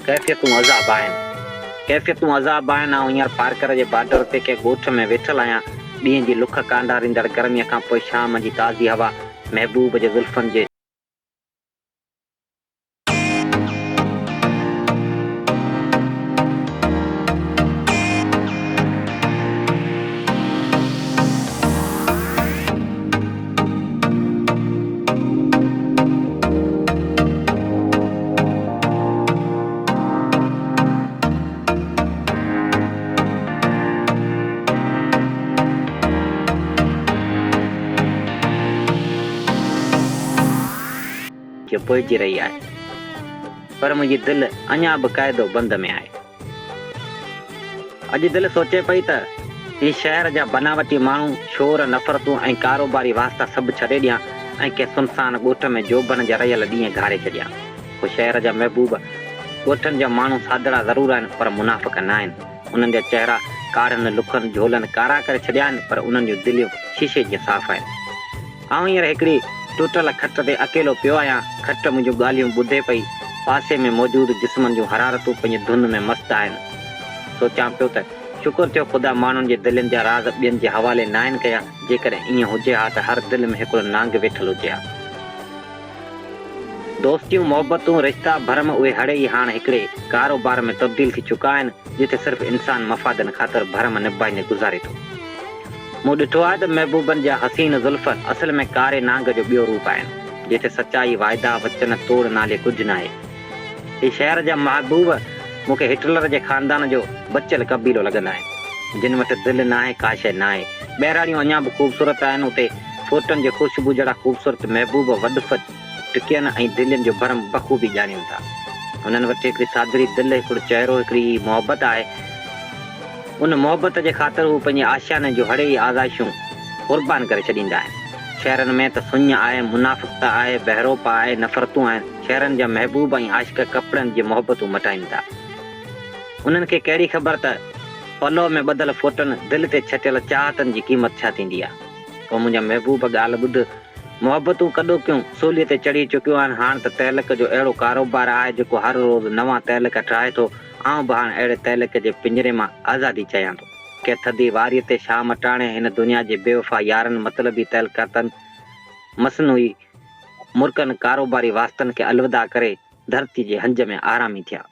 ڪيفيتون عذاب آهن. ڪيفيتون عذاب آهن. آئون هينئر پارڪر جي بارڊر تي ڪنهن ڳوٺ ۾ ويٺل آهيان. ڏينهن جي لک ڪانڊاريندڙ گرميء کان پوء شام جي تازي هوا محبوب جي زلفن جي. کي پوئجي رهي آهي پر منهنجي دل اڃا به قيد و بند ۾ آهي. اڄ دل سوچي پئي ته هي شهر جا بناوٽي ماڻهو، شور، نفرتون ۽ ڪاروباري واسطا سڀ ڇڏي ڏيان ۽ ڪنهن سنسان ڳوٺ ۾ جوڀن جا رهيل ڏينهن گهاري ڇڏيان. هو شهر جا محبوب، ڳوٺن جا ماڻهو سادڙا ضرور آهن پر منافق ناهن. انهن جا چهرا ڪاڙهن، لکن، جهولن ڪارا ڪري ڇڏيا آهن پر انهن جون دليون شيشي جيان صاف آهن. آئون هينئر هڪڙي ٽٽل کٽ تي اڪيلو پيو آهيان. کٽ منهنجون ڳالهيون ٻڌي پئي. پاسي ۾ موجود جسمن جون حرارتون پنهنجي ڌن ۾ مست آهن. سوچيان پيو ته شڪر ٿيو خدا ماڻهن جي دلين جا راز ٻين جي حوالي ناهن ڪيا. جيڪڏهن ائين هجي ها ته هر دل ۾ هڪڙو نانگ ويٺل هجي ها. دوستيون، محبتون، رشتا، ڀرم اهي هڙ ئي هاڻ هڪڙي ڪاروبار ۾ تبديل ٿي چڪا آهن، جتي صرف انسان مفادن خاطر ڀرم نڀائيندي گذاري ٿو. مون ڏٺو آهي ته محبوبن جا حسين زلف اصل ۾ ڪاري نانگ جو ٻيو روپ آهن، جتي سچائي، واعدا، وچن، توڙ نالي ڪجهه ناهي. هي شهر جا محبوب مون کي هٽلر جي خاندان جو بچيل قبيلو لڳندا آهن، جن وٽ دل ناهي ڪا شيء ناهي. ٻهراڙيون اڃا به خوبصورت آهن، اتي ڦوٽن جي خوشبو جهڙا خوبصورت محبوب وڏف ٽڪين ۽ دلين جو ڀرم بخوبي ڄاڻين ٿا. هنن وٽ هڪڙي سادڙي دل، هڪڙو چهرو، هڪڙي ئي محبت آهي. ان محبت جي خاطر هو پنهنجي آشياني جون هڙئي آزائشون قربان ڪري ڇڏيندا آهن. شهرن ۾ ته سڃ آهي، منافقت آهي، بهروپ آهي، نفرتون آهن. شهرن جا محبوب ۽ عاشق ڪپڙن جي محبتون مٽائين ٿا. انهن کي ڪهڙي خبر ته پلو ۾ ٻڌل ڦوٽن، دل تي چھٽيل چاهتن جي قيمت ڇا ٿيندي آ. او منهنجا محبوب ڳالهه ٻڌ، محبتون ڪڏوڪيون سوليء تي چڙهي چڪيون آهن، هاڻ ته تعلق جو اهڙو ڪاروبار آهي جيڪو هر روز نوان تعلق ٺاهي ٿو، آئون به هاڻ اهڙي تعلق جي پڃري مان آزادي چاهيان ٿو. ڪنهن ٿڌي واريء تي شام ٽاڻي هن دنيا جي بيوفا يارن، مطلبي تعلقاتن، مصنوعي مرڪن، ڪاروباري واسطن کي الوداع ڪري ڌرتي جي هنج ۾ آرامي ٿيان.